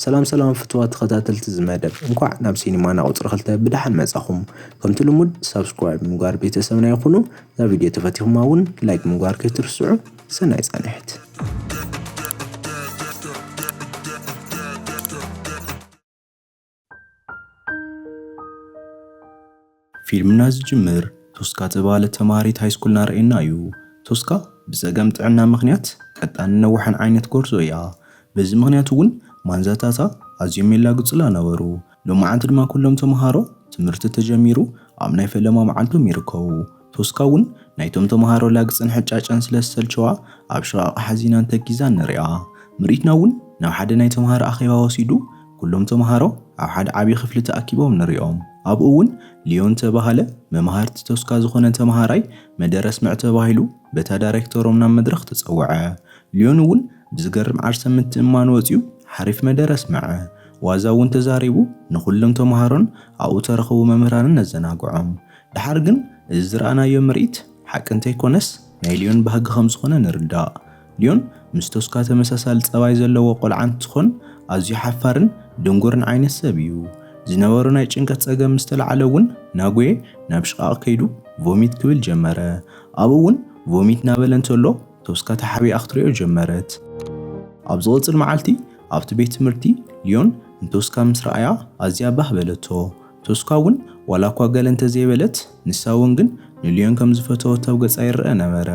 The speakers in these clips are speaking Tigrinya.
ሰላም ሰላም ፍትዋት ተኸታተልቲ እዚ መደብ፣ እንኳዕ ናብ ሲኒማና ቁፅሪ ክልተ ብደሓን መጻኹም። ከምቲ ልሙድ ሳብስክራይብ ምግባር ቤተሰብና ይኹኑ። እዛ ቪድዮ ተፈቲኹማ እውን ላይክ ምግባር ከይትርስዑ። ሰናይ ጻንሕት። ፊልምና ዝጅምር ቶስካ ተባሃለት ተማሃሪት ሃይስኩልና ርእየና እዩ። ቶስካ ብጸገም ጥዕና ምኽንያት ቀጣን ነዋሕን ዓይነት ጎርዞ እያ። በዚ ምኽንያት እውን ማንዛታታ ኣዝዮም የላግጹላ ነበሩ። ሎማዓንቲ ድማ ኩሎም ተምሃሮ ትምህርቲ ተጀሚሩ ኣብ ናይ ፈለማ መዓልቶም ይርከቡ። ቶስካ እውን ናይቶም ተምሃሮ ላግጽን ሕጫጨን ስለ ዝሰልቸዋ ኣብ ሽቓቕ ሓዚናን ተጊዛን ንሪኣ። ምርኢትና እውን ናብ ሓደ ናይ ተምሃሮ ኣኼባ ወሲዱ ኩሎም ተምሃሮ ኣብ ሓደ ዓብዪ ክፍሊ ተኣኪቦም ንሪኦም። ኣብኡ እውን ሊዮን ተባሃለ መምሃርቲ ቶስካ ዝኾነ ተምሃራይ መደረ ስምዕ ተባሂሉ በታ ዳይሬክተሮም ናብ መድረኽ ተጸውዐ። ሊዮን እውን ብዝገርም ዓርሰ ምትእምማን ወጺኡ ሓሪፍ መደረ ኣስመዐ። ዋዛ እውን ተዛሪቡ ንኹሎም ተምሃሮን ኣብኡ ተረኸቡ መምህራንን ኣዘናግዖም። ደሓር ግን እዚ ዝረኣናዮ ምርኢት ሓቂ እንተይኮነስ ናይ ሊዮን ባህጊ ከም ዝኾነ ንርዳእ። ሊዮን ምስ ቶስካ ተመሳሳሊ ጸባይ ዘለዎ ቆልዓ እንትኾን ኣዝዩ ሓፋርን ድንጉርን ዓይነት ሰብ እዩ። ዝነበሮ ናይ ጭንቀት ጸገም ምስ ተላዓለ እውን ናጉየ ናብ ሽቓቕ ከይዱ ቮሚት ክብል ጀመረ። ኣብኡ እውን ቮሚት እናበለ እንተሎ ቶስካ ተሓቢኣ ክትሪኦ ጀመረት። ኣብ ዝቕጽል መዓልቲ ኣብቲ ቤት ትምህርቲ ሊዮን ንቶስካ ምስ ረኣያ ኣዝያ ባህ በለቶ። ቶስካ እውን ዋላ እኳ ገለ እንተዘይበለት ንሳ እውን ግን ንሊዮን ከም ዝፈተወቶ ኣብ ገጻ ይረአ ነበረ።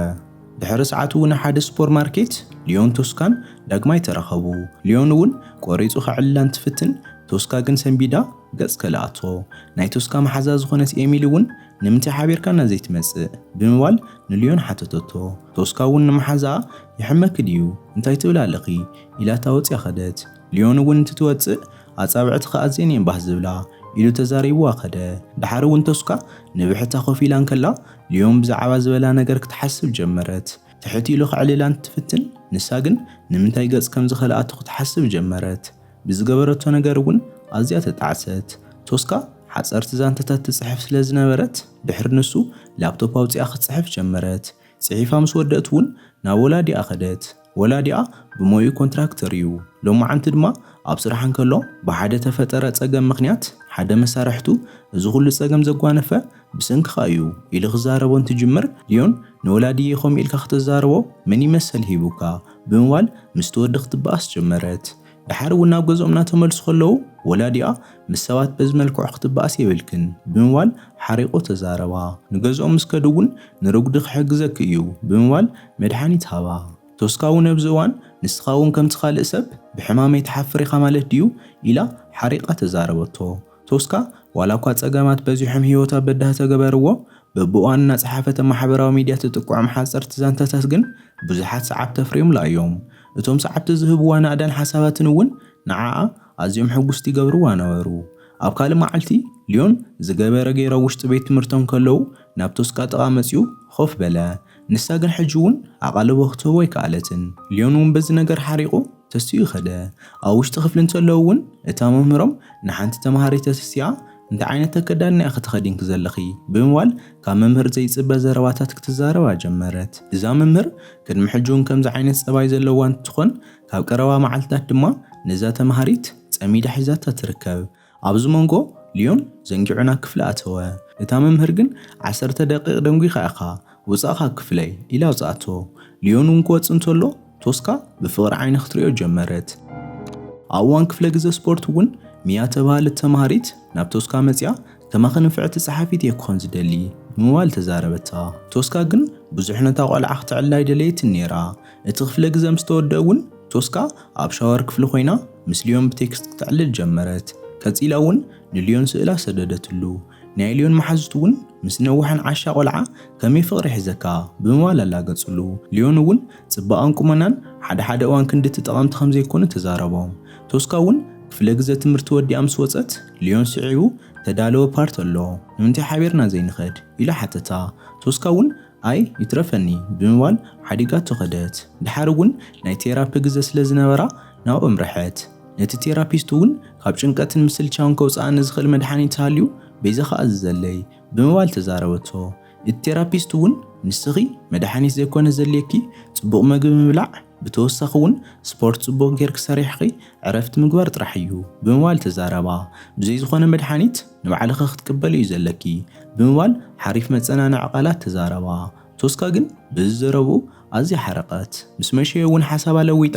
ድሕሪ ሰዓት እውን ሓደ ሱፐርማርኬት ሊዮን ቶስካን ዳግማይ ተራኸቡ። ሊዮን እውን ቆሪጹ ከዕልላ እንትፍትን ቶስካ ግን ሰንቢዳ ገጽ ከልኣቶ። ናይ ቶስካ መሓዛ ዝኾነት ኤሚሊ እውን ንምንታይ ሓቢርካና ዘይትመጽእ ብምባል ንሊዮን ሓተተቶ። ቶስካ እውን ንመሓዛኣ ይሕመኪ ድዩ እንታይ ትብል ኣለኺ ኢላታ ወጽያ ኸደት። ሊዮን እውን እንትትወጽእ ኣጻብዕቲ ከኣ ኣዝየን እየን ባህ ዝብላ ኢሉ ተዛሪብዋ ከደ። ደሓር እውን ቶስካ ንብሕታ ኮፍ ኢላ እንከላ ሊዮን ብዛዕባ ዝበላ ነገር ክትሓስብ ጀመረት። ትሕት ኢሉ ከዕልላ እንትፍትን ንሳ ግን ንምንታይ ገጽ ከም ዝኸልኣቶ ክትሓስብ ጀመረት። ብዝገበረቶ ነገር እውን ኣዝያ ተጣዕሰት። ቶስካ ሓጸርቲ ዛንታታት ትጽሕፍ ስለ ዝነበረት ድሕሪ ንሱ ላፕቶፕ ኣውጺኣ ክትጽሕፍ ጀመረት። ጽሒፋ ምስ ወደእት እውን ናብ ወላዲኣ ከደት። ወላዲኣ ብሞይኡ ኮንትራክተር እዩ። ሎማዓንቲ ድማ ኣብ ስራሕ እንከሎ ብሓደ ተፈጠረ ጸገም ምኽንያት ሓደ መሳርሕቱ እዚ ኩሉ ጸገም ዘጓነፈ ብሰንክኻ እዩ ኢሉ ክዛረቦ እንትጅምር ሊዮን ንወላዲየ ከምኡ ኢልካ ክተዛርቦ መን ይመሰል ሂቡካ ብምባል ምስቲ ወዲ ክትበኣስ ጀመረት። ደሓር እውን ናብ ገዝኦም እናተመልሱ ከለዉ ወላዲኣ ምስ ሰባት በዚ መልክዑ ክትበኣስ የብልክን ብምባል ሓሪቆ ተዛረባ። ንገዝኦም ምስ ከዱ እውን ንርጉዲ ክሕግዘኪ እዩ ብምባል መድሓኒት ሃባ። ቶስካ እውን ኣብዚ እዋን ንስኻ እውን ከምቲ ካልእ ሰብ ብሕማመይ ትሓፍር ኢኻ ማለት ድዩ ኢላ ሓሪቃ ተዛረበቶ። ቶስካ ዋላ እኳ ጸገማት በዚሖም ህይወታ በዳህ ተገበርዎ በብእዋኑ እናጸሓፈት ኣብ ማሕበራዊ ሚድያ ትጥቅዖም ሓጸርቲ ዛንታታት ግን ብዙሓት ሰዓብቲ ኣፍርዮምላ እዮም። እቶም ሰዓብቲ ዝህብዋ ናእዳን ሓሳባትን እውን ንዓኣ ኣዝዮም ሕጉስቲ ይገብርዋ ነበሩ። ኣብ ካልእ መዓልቲ ሊዮን ዝገበረ ገይሩ ኣብ ውሽጢ ቤት ትምህርቶም ከለዉ ናብ ቶስካ ጥቓ መጺኡ ኮፍ በለ። ንሳ ግን ሕጂ እውን ኣቓልቦ ክትህቦ ኣይከኣለትን። ሊዮን እውን በዚ ነገር ሓሪቑ ተሲኡ ከደ። ኣብ ውሽጢ ክፍሊ እንተለዉ እውን እታ መምህሮም ንሓንቲ ተምሃሪት ተሲኣ እንታይ ዓይነት ኣከዳድና ኢኺ ተኸዲንኪ ዘለኺ ብምባል ካብ መምህር ዘይጽበ ዘረባታት ክትዛረባ ጀመረት። እዛ መምህር ቅድሚ ሕጂ እውን ከምዚ ዓይነት ጸባይ ዘለዋ እንትኾን ካብ ቀረባ መዓልትታት ድማ ነዛ ተምሃሪት ጸሚዳ ሒዛታ ትርከብ። ኣብዚ መንጎ ሊዮን ዘንጊዑ ናብ ክፍሊ ኣተወ። እታ መምህር ግን ዓሰርተ ደቂቕ ደንጒኻ ኢኻ ውጻእ ካብ ክፍለይ ኢላ ኣውጽኣቶ። ሊዮን እውን ክወጽእ እንተሎ ቶስካ ብፍቕሪ ዓይኒ ክትሪኦ ጀመረት። ኣብ እዋን ክፍለ ግዜ ስፖርት እውን ሚያ ተባሃለት ተምሃሪት ናብ ቶስካ መጺኣ ከማኺ ንፍዕቲ ጸሓፊት እየ ክኾን ዝደሊ ብምባል ተዛረበታ። ቶስካ ግን ብዙሕ ነታ ቆልዓ ክተዕልላ ኣይደለየትን ነይራ። እቲ ክፍለ ግዜ ምስ ተወደአ እውን ቶስካ ኣብ ሻወር ክፍሊ ኮይና ምስ ሊዮን ብቴክስት ክተዕልል ጀመረት። ቀጺላ እውን ንሊዮን ስእላ ሰደደትሉ። ናይ ሊዮን መሓዙት እውን ምስ ነዋሕን ዓሻ ቆልዓ ከመይ ፍቕሪ ሒዘካ ብምባል ኣላገጽሉ። ሊዮን እውን ጽባቐን ቁመናን ሓደ ሓደ እዋን ክንድቲ ጠቐምቲ ከም ዘይኮኑ ተዛረቦም። ቶስካ እውን ክፍለ ግዜ ትምህርቲ ወዲኣ ምስ ወጸት ሊዮን ስዒቡ ተዳለወ ፓርት ኣሎ ንምንታይ ሓቢርና ዘይንኸድ ኢላ ሓተታ። ቶስካ እውን ኣይ ይትረፈኒ ብምባል ሓዲጋቶ ከደት። ድሓር እውን ናይ ቴራፒ ግዜ ስለ ዝነበራ ናብኡ ኣምረሐት። ነቲ ቴራፒስት እውን ካብ ጭንቀትን ምስልቻውን ከውፅኣኒ ዝኽእል መድሓኒት ሃልዩ በይዛኻ ኣዝዘለይ ብምባል ተዛረበቶ። እቲ ቴራፒስት እውን ንስኺ መድሓኒት ዘይኮነ ዘድልየኪ ፅቡቕ ምግቢ ምብላዕ ብተወሳኺ እውን ስፖርት ጽቡቕ ጌርኪ ሰሪሕኺ ዕረፍቲ ምግባር ጥራሕ እዩ ብምባል ተዛረባ። ብዘይ ዝኾነ መድሓኒት ንባዕልኺ ክትቅበሊ እዩ ዘለኪ ብምባል ሓሪፍ መጸናንዒ ቃላት ተዛረባ። ቶስካ ግን በዚ ዘረብኡ ኣዝያ ሓረቐት። ምስ መሸየ እውን ሓሳባ ለዊጣ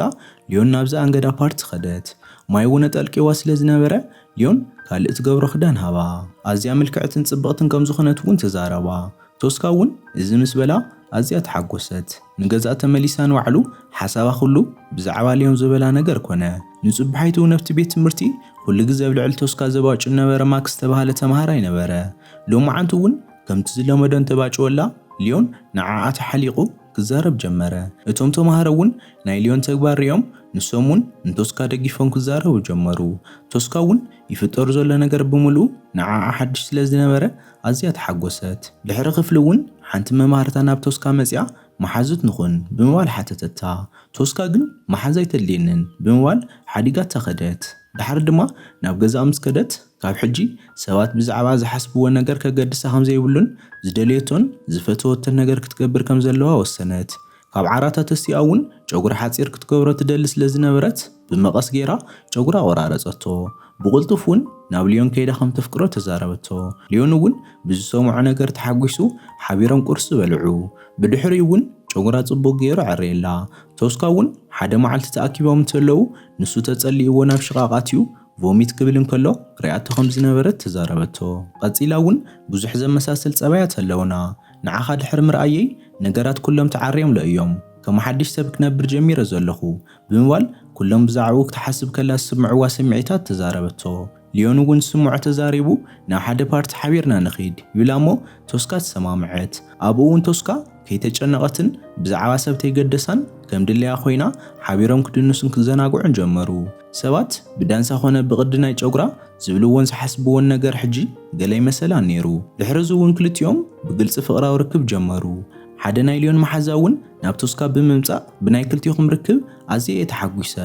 ሊዮን ናብዛ ኣንገዳ ፓርቲ ኸደት። ማይ እውን ኣጠልቂዋ ስለ ዝነበረ ሊዮን ካልእ ትገብሮ ክዳን ሃባ። ኣዝያ ምልክዕትን ጽብቕትን ከም ዝኾነት እውን ተዛረባ። ቶስካ እውን እዚ ምስ በላ ኣዝያ ተሓጎሰት። ንገዛእ ተመሊሳ ንባዕሉ ሓሳባ ኩሉ ብዛዕባ ሊዮን ዝበላ ነገር ኮነ። ንጽባሒቱ እውን ኣብቲ ቤት ትምህርቲ ኩሉ ግዜ ኣብ ልዕሊ ቶስካ ዘባጩ ነበረ ማክስ ዝተባህለ ተማሃራይ ነበረ። ሎማዓንቲ እውን ከምቲ ዝለመዶ እንተባጭወላ ሊዮን ንዓኣ ተሓሊቑ ክዛረብ ጀመረ። እቶም ተማሃሮ እውን ናይ ሊዮን ተግባር ሪኦም ንሶም እውን ንቶስካ ደጊፎም ክዛረቡ ጀመሩ። ቶስካ እውን ይፍጠር ዘሎ ነገር ብምሉኡ ንዓኣ ሓድሽ ስለ ዝነበረ ኣዝያ ተሓጎሰት። ድሕሪ ክፍሊ እውን ሓንቲ መማህርታ ናብ ቶስካ መጺኣ መሓዙት ንኹን ብምባል ሓተተታ። ቶስካ ግን መሓዛ ኣይተድልየንን ብምባል ሓዲጋታ ከደት። ድሓር ድማ ናብ ገዛኣ ምስ ከደት ካብ ሕጂ ሰባት ብዛዕባ ዝሓስብዎ ነገር ከገድሳ ከም ዘይብሉን ዝደልየቶን ዝፈተወቶን ነገር ክትገብር ከም ዘለዋ ወሰነት። ካብ ዓራታ ተሲኣ እውን ጨጉራ ሓጺር ክትገብሮ ትደሊ ስለ ዝነበረት ብመቐስ ገይራ ጨጉራ ቆራረጸቶ። ብቕልጡፍ እውን ናብ ሊዮን ከይዳ ከም ተፍቅሮ ተዛረበቶ። ሊዮን እውን ብዝሰምዖ ነገር ተሓጒሱ ሓቢሮም ቁርሲ በልዑ። ብድሕሪኡ እውን ጨጉራ ጽቡቕ ገይሩ ኣዐረየላ። ቶስካ እውን ሓደ መዓልቲ ተኣኪቦም እንተለዉ ንሱ ተጸሊእዎ ናብ ሽቓቕ ኣትዩ ቮሚት ክብል እንከሎ ሪኣቶ ከም ዝነበረት ተዛረበቶ። ቀጺላ እውን ብዙሕ ዘመሳስል ጸባያት ኣለውና። ንዓኻ ድሕሪ ምርኣየይ ነገራት ኩሎም ተዓርዮምለ እዮም። ከም ሓድሽ ሰብ ክነብር ጀሚረ ዘለኹ ብምባል ኩሎም ብዛዕባኡ ክትሓስብ ከላ ዝስምዕዋ ስምዒታት ተዛረበቶ። ሊዮን እውን ዝስምዖ ተዛሪቡ ናብ ሓደ ፓርቲ ሓቢርና ንኺድ ይብላ እሞ ቶስካ ተሰማምዐት። ኣብኡ እውን ቶስካ ከይተጨነቐትን ብዛዕባ ሰብ ተይገደሳን ከም ድለያ ኮይና ሓቢሮም ክድንሱን ክዘናግዑን ጀመሩ። ሰባት ብዳንሳ ኮነ ብቕዲ ናይ ጨጉራ ዝብልዎን ዝሓስብዎን ነገር ሕጂ ገለ ይመሰላን ነይሩ። ድሕሪ እዚ እውን ክልቲኦም ብግልጺ ፍቕራዊ ርክብ ጀመሩ። ሓደ ናይ ሊዮን መሓዛ እውን ናብ ቶስካ ብምምጻእ ብናይ ክልቲኹም ርክብ ኣዝየ እየ ተሓጒሰ።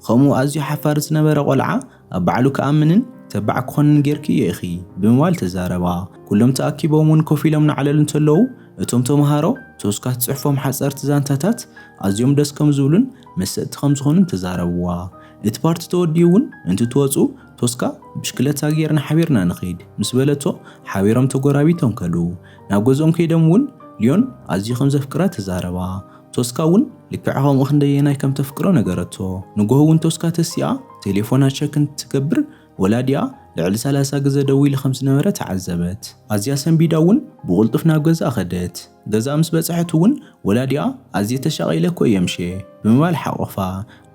ከምኡ ኣዝዩ ሓፋር ዝነበረ ቆልዓ ኣብ ባዕሉ ክኣምንን ተባዕ ክኾንን ጌርኪ እየ ኢኺ ብምባል ተዛረባ። ኩሎም ተኣኪቦም እውን ኮፍ ኢሎም እናዕለሉ እንተለዉ እቶም ተምሃሮ ቶስካ ትጽሕፎም ሓጸርቲ ዛንታታት ኣዝዮም ደስ ከም ዝብሉን መሰጥቲ ከም ዝኾኑን ተዛረብዋ። እቲ ፓርቲ ተወዲኡ እውን እንትትወጹ ቶስካ ብሽክለታ ጌርና ሓቢርና ንኸይድ ምስ በለቶ ሓቢሮም ተጎራቢቶም ከዱ። ናብ ገዝኦም ከይዶም እውን ሊዮን ኣዝዩ ከም ዘፍቅራ ተዛረባ። ቶስካ እውን ልክዕ ከምኡ ክንደየናይ ከም ተፍቅሮ ነገረቶ። ንጎሆ እውን ቶስካ ተሲኣ ቴሌፎና ቸክ እንትትገብር ወላዲኣ ልዕሊ ሰላሳ ግዘ ደዊሉ ከም ዝነበረ ተዓዘበት። ኣዝያ ሰንቢዳ እውን ብቕልጡፍ ናብ ገዛ ከደት። ገዛ ምስ በጽሐት እውን ወላዲኣ ኣዝየ ተሻቒለ እኮ እየ ምሸ ብምባል ሓቖፋ።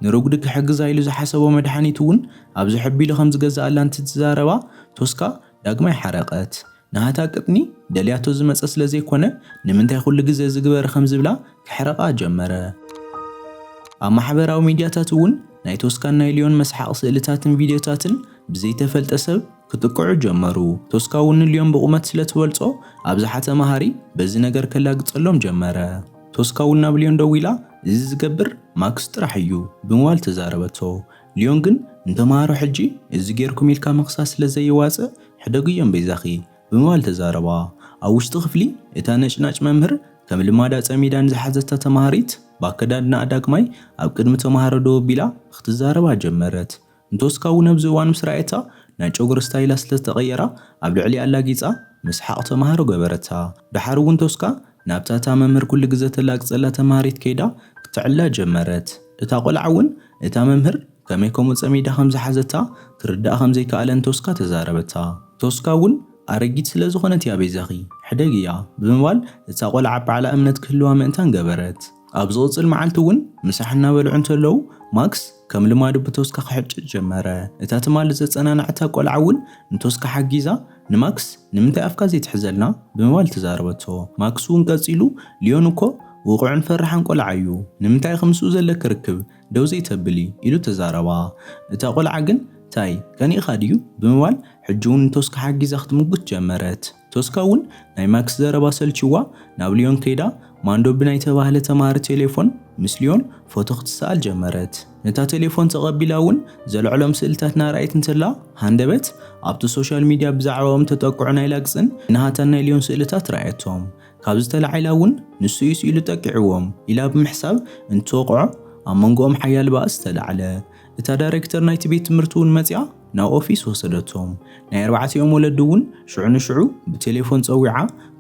ንረጉዲ ክሕግዛ ኢሉ ዝሓሰቦ መድሓኒት እውን ኣብዚ ሕቢሉ ከም ዝገዝኣላ እንትትዛረባ ቶስካ ዳግማይ ሓረቐት። ናሃታ ቅጥኒ ደልያቶ ዝመጸ ስለ ዘይኮነ ንምንታይ ኩሉ ግዜ ዝግበር ከም ዝብላ ክሕረቓ ጀመረ። ኣብ ማሕበራዊ ሚድያታት እውን ናይ ቶስካን ናይ ሊዮን መስሓቕ ስእልታትን ቪድዮታትን ብዘይተፈልጠ ሰብ ክጥቅዑ ጀመሩ። ቶስካ እውን ንሊዮን ብቑመት ስለ ትበልጾ ኣብዝሓ ተማሃሪ በዚ ነገር ከላግጸሎም ጀመረ። ቶስካ እውን ናብ ሊዮን ደዊላ እዚ ዝገብር ማክስ ጥራሕ እዩ ብምባል ተዛረበቶ። ሊዮን ግን ንተማሃሮ ሕጂ እዚ ጌርኩም ኢልካ ምኽሳስ ስለ ዘየዋጽእ ሕደግዮም በይዛኺ ብምባል ተዛረባ። ኣብ ውሽጢ ክፍሊ እታ ነጭናጭ መምህር ከም ልማዳ ጸሚዳ ንዝሓዘታ ተማሃሪት ብኣከዳድናኣ ዳግማይ ኣብ ቅድሚ ተማሃሮ ደው ኣቢላ ክትዛረባ ጀመረት። ንቶስካ እውን ኣብዚ እዋን ምስ ረኣየታ ናይ ጨጉሪ ስታይላ ስለ ዝተቐየራ ኣብ ልዕሊኣ ኣላጊጻ ምስሓቕ ተማሃሮ ገበረታ። ደሓር እውን ቶስካ ናብታ እታ መምህር ኩሉ ግዘ ተላግጸላ ተማሃሪት ከይዳ ክትዕላ ጀመረት። እታ ቆልዓ እውን እታ መምህር ከመይ ከምኡ ጸሚዳ ከም ዝሓዘታ ክርዳኣ ከም ዘይከኣለን ቶስካ ተዛረበታ። ቶስካ እውን ኣረጊት ስለ ዝኾነት እያ በይዛኺ ሕደግያ ብምባል እታ ቆልዓ ኣብ ባዕላ እምነት ክህልዋ ምእንታን ገበረት። ኣብ ዝቕጽል መዓልቲ እውን ምሳሕ እናበልዑ እንተለዉ ማክስ ከም ልማዱ ብቶስካ ክሕጭጭ ጀመረ። እታ ትማሊ ዘጸናንዐታ ቆልዓ እውን ንቶስካ ሓጊዛ ንማክስ ንምንታይ ኣፍካ ዘይትሕዘልና ብምባል ተዛረበቶ። ማክስ እውን ቀጺሉ ሊዮን እኮ ውቑዕን ፈራሕን ቆልዓ እዩ፣ ንምንታይ ኢኺ ምስኡ ዘለኪ ርክብ ደው ዘይተብሊ ኢሉ ተዛረባ። እታ ቆልዓ ግን ታይ ከኒእኻ ድዩ ብምባል ሕጂ እውን ንቶስካ ሓጊዛ ክትምጉት ጀመረት። ቶስካ እውን ናይ ማክስ ዘረባ ሰልችዋ ናብ ሊዮን ከይዳ ማንዶ ብናይ ተባህለ ተማሃሪ ቴሌፎን ምስ ሊዮን ፎቶ ክትሰኣል ጀመረት። ነታ ቴሌፎን ተቐቢላ እውን ዘልዕሎም ስእልታት ናርኣየት እንተላ ሃንደበት ኣብቲ ሶሻል ሚድያ ብዛዕባኦም ተጠቅዑ ናይ ላግጽን ናይ ናሃታን ናይ ሊዮን ስእልታት ረኣየቶም። ካብዚ ተላዒላ እውን ንሱ እዩ ስኢሉ ጠቂዕዎም ኢላ ብምሕሳብ እንትወቕዖ ኣብ መንጎኦም ሓያል ባእሲ ተላዕለ። እታ ዳይሬክተር ናይቲ ቤት ትምህርቲ እውን መጺኣ ናብ ኦፊስ ወሰደቶም። ናይ ኣርባዕቲኦም ወለዲ እውን ሽዑ ንሽዑ ብቴሌፎን ጸዊዓ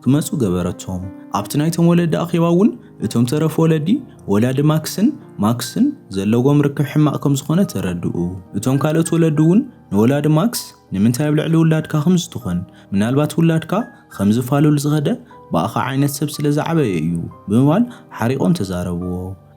ክመጹ ገበረቶም። ኣብቲ ናይቶም ወለዲ ኣኼባ እውን እቶም ተረፉ ወለዲ ወላዲ ማክስን ማክስን ዘለዎም ርክብ ሕማቕ ከም ዝኾነ ተረድኡ። እቶም ካልኦት ወለዲ እውን ንወላዲ ማክስ ንምንታይ ኣብ ልዕሊ ውላድካ ከም ዝትኾን፣ ምናልባት ውላድካ ከም ዝፋለሉ ዝኸደ ብኣኻ ዓይነት ሰብ ስለ ዝዓበየ እዩ ብምባል ሓሪቖም ተዛረብዎ።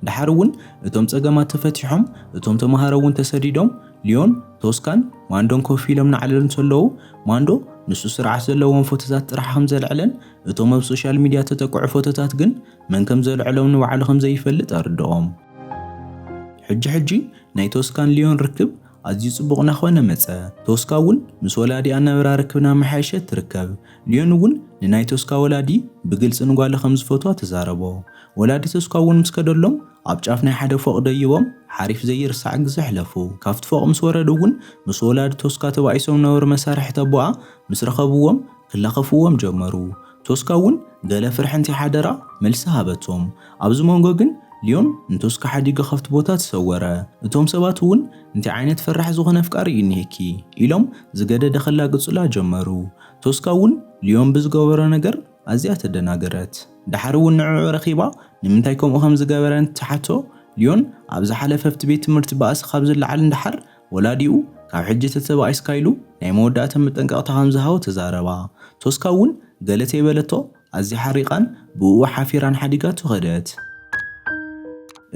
ደሓር እውን እቶም ጸገማት ተፈቲሖም፣ እቶም ተምሃሮ እውን ተሰዲዶም፣ ሊዮን፣ ቶስካን ማንዶን ኮፍ ኢሎም እናዕለሉ እንተለዉ፣ ማንዶ ንሱ ስርዓት ዘለዎም ፎቶታት ጥራሕ ከም ዘልዕለን እቶም ኣብ ሶሻል ሚድያ ተጠቅዑ ፎቶታት ግን መን ከም ዘልዕሎም ንባዕሉ ከም ዘይፈልጥ ኣርድኦም። ሕጂ ሕጂ ናይ ቶስካን ሊዮን ርክብ ኣዝዩ ጽቡቕ እናኾነ መጸ። ቶስካ እውን ምስ ወላዲኣ እናበራ ርክብ እናመሓየሸት ትርከብ። ሊዮን እውን ንናይ ቶስካ ወላዲ ብግልጺ ንጓሉ ከም ዝፈትዋ ተዛረቦ። ወላዲ ቶስካ እውን ምስ ከደሎም ኣብ ጫፍ ናይ ሓደ ፎቕ ደይቦም ሓሪፍ ዘይርሳዕ ግዜ ኣሕለፉ። ካብቲ ፎቕ ምስ ወረዱ እውን ምስ ወላዲ ቶስካ ተባኢሶም ነበሩ መሳርሕቲ ኣቦኣ ምስ ረኸብዎም ክላኸፍዎም ጀመሩ። ቶስካ እውን ገለ ፍርሒ እንታይ ሓደራ መልሲ ሃበቶም። ኣብዚ መንጎ ግን ሊዮን ንቶስካ ሓዲጉ ካብቲ ቦታ ተሰወረ። እቶም ሰባት እውን እንታይ ዓይነት ፈራሕ ዝኾነ ኣፍቃሪ እዩ እኒሄኪ ኢሎም ዝገደደ ከላግጹላ ጀመሩ። ቶስካ እውን ሊዮን ብዝገበሮ ነገር ኣዝያ ተደናገረት። ደሓር እውን ንዕኡ ረኺባ ንምንታይ ከምኡ ከም ዝገበረ እንትትሓቶ፣ ሊዮን ኣብ ዝሓለፈ ኣብቲ ቤት ትምህርቲ ባእሲ ካብ ዝለዓል ንደሓር ወላዲኡ ካብ ሕጂ ተተባኢስካ ኢሉ ናይ መወዳእታ መጠንቀቕታ ከም ዝሃቦ ተዛረባ። ቶስካ እውን ገለ ተይበለቶ ኣዝያ ሓሪቓን ብእኡ ሓፊራን ሓዲጋቶ ከደት።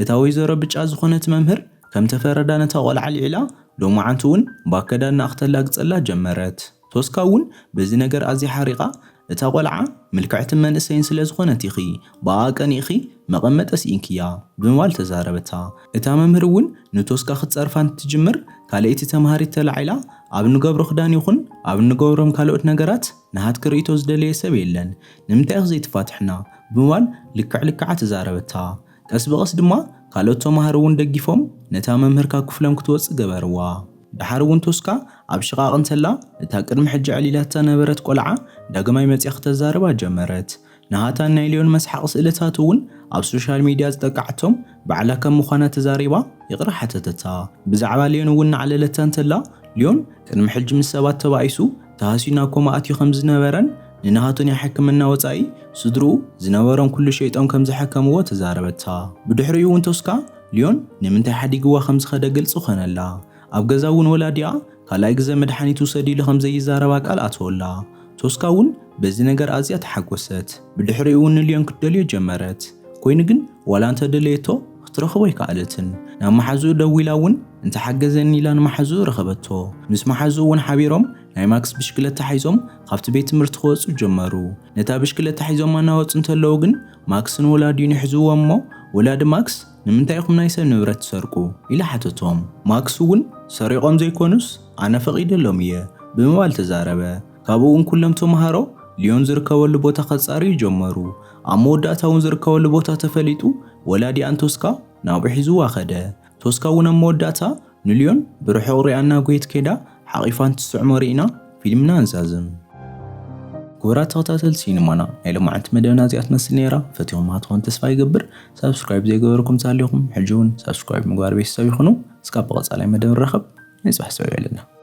እታ ወይዘሮ ብጫ ዝኾነት መምህር ከም ተፈረዳ ነታ ቆልዓ ኣልዒላ ሎማዓንቲ እውን ብኣከዳድናኣ ክተላግጸላ ጀመረት። ቶስካ እውን በዚ ነገር ኣዝያ ሓሪቓ፣ እታ ቆልዓ ምልክዕትን መንእሰይን ስለ ዝኾነት ኢኺ ብኣኣ ቀኒእኺ መቐመጠ ስኢንክያ ብምባል ተዛረበታ። እታ መምህር እውን ንቶስካ ክትጸርፋ እንትትጅምር ካልኣይቲ ተምሃሪት ተላዒላ ኣብ እንገብሮ ክዳን ይኹን ኣብ እንገብሮም ካልኦት ነገራት ናሃትኪ ርእይቶ ዝደለየ ሰብ የለን፣ ንምንታይ ኢኺ ዘይትፋትሕና ብምባል ልክዕ ልክዓ ተዛረበታ። ቀስ ብቐስ ድማ ካልኦት ተምሃሮ እውን ደጊፎም ነታ መምህር ካብ ክፍሎም ክትወጽእ ገበርዋ። ደሓር እውን ቶስካ ኣብ ሽቓቕ እንተላ እታ ቅድሚ ሕጂ ዕሊላታ ነበረት ቆልዓ ዳግማይ መጺኣ ክተዛርባ ጀመረት። ናሃታን ናይ ሊዮን መስሓቕ ስእልታት እውን ኣብ ሶሻል ሚድያ ዝጠቃዕቶም ባዕላ ከም ምዃና ተዛሪባ ይቕረ ሓተተታ። ብዛዕባ ሊዮን እውን እናዕለለታ እንተላ ሊዮን ቅድሚ ሕጂ ምስ ሰባት ተባኢሱ ተሃስዩ ናብ ኮማ ኣትዩ ከም ዝነበረን ንናሃቱ ናይ ሕክምና ወጻኢ ስድርኡ ዝነበሮም ኩሉ ሸይጦም ከም ዘሐከምዎ ተዛረበታ። ብድሕሪኡ እውን ቶስካ ሊዮን ንምንታይ ሓዲግዋ ከም ዝኸደ ግልጺ ኾነላ። ኣብ ገዛ እውን ወላዲኣ ካልኣይ ግዘ መድሓኒት ውሰድ ኢሉ ከም ዘይዛረባ ቃል ኣተወላ። ቶስካ እውን በዚ ነገር ኣዝያ ተሓጎሰት። ብድሕሪኡ እውን ንልዮን ክትደልዮ ጀመረት። ኮይኑ ግን ዋላ እንተደለየቶ ክትረኽቦ ኣይከኣለትን። ናብ መሓዝኡ ደዊላ እውን እንተሓገዘኒ ኢላ ንመሓዝኡ ረኸበቶ። ምስ መሓዝኡ እውን ሓቢሮም ናይ ማክስ ብሽክለታ ሒዞም ካብቲ ቤት ትምህርቲ ክወጹ ጀመሩ። ነታ ብሽክለታ ሒዞም እናወጹ እንተለዉ ግን ማክስን ወላዲኡን ይሕዝዎም እሞ፣ ወላዲ ማክስ ንምንታይ ኢኹም ናይ ሰብ ንብረት ትሰርቁ? ኢላ ሓተቶም። ማክስ እውን ሰሪቖም ዘይኮኑስ ኣነ ፈቒደሎም እየ ብምባል ተዛረበ። ካብኡ እውን ኩሎም ተምሃሮ ሊዮን ዝርከበሉ ቦታ ከጻርዩ ጀመሩ። ኣብ መወዳእታ እውን ዝርከበሉ ቦታ ተፈሊጡ ወላዲኣን ቶስካ ናብኡ ሒዝዋ ከደ። ቶስካ እውን ኣብ መወዳእታ ንልዮን ብርሑቕ ሪኣ እናጎየት ከይዳ ሓቒፋ እንትስዕሞ ርኢና ፊልምና ንዛዝም። ክቡራት ተኸታተልቲ ሲኒማና፣ ናይ ሎማዓንቲ መደብና እዚኣ ትመስል ነይራ። ፈቲኹማ ትኾን ተስፋ ይገብር። ሳብስክራይብ ዘይገበርኩም ተሃሊኹም ሕጂ እውን ሳብስክራይብ ምግባር ቤተሰብ ይኹኑ። እስካብ ብቐጻላይ መደብ ንራኸብ። ናይ ጽባሕ ሰው ይበለና።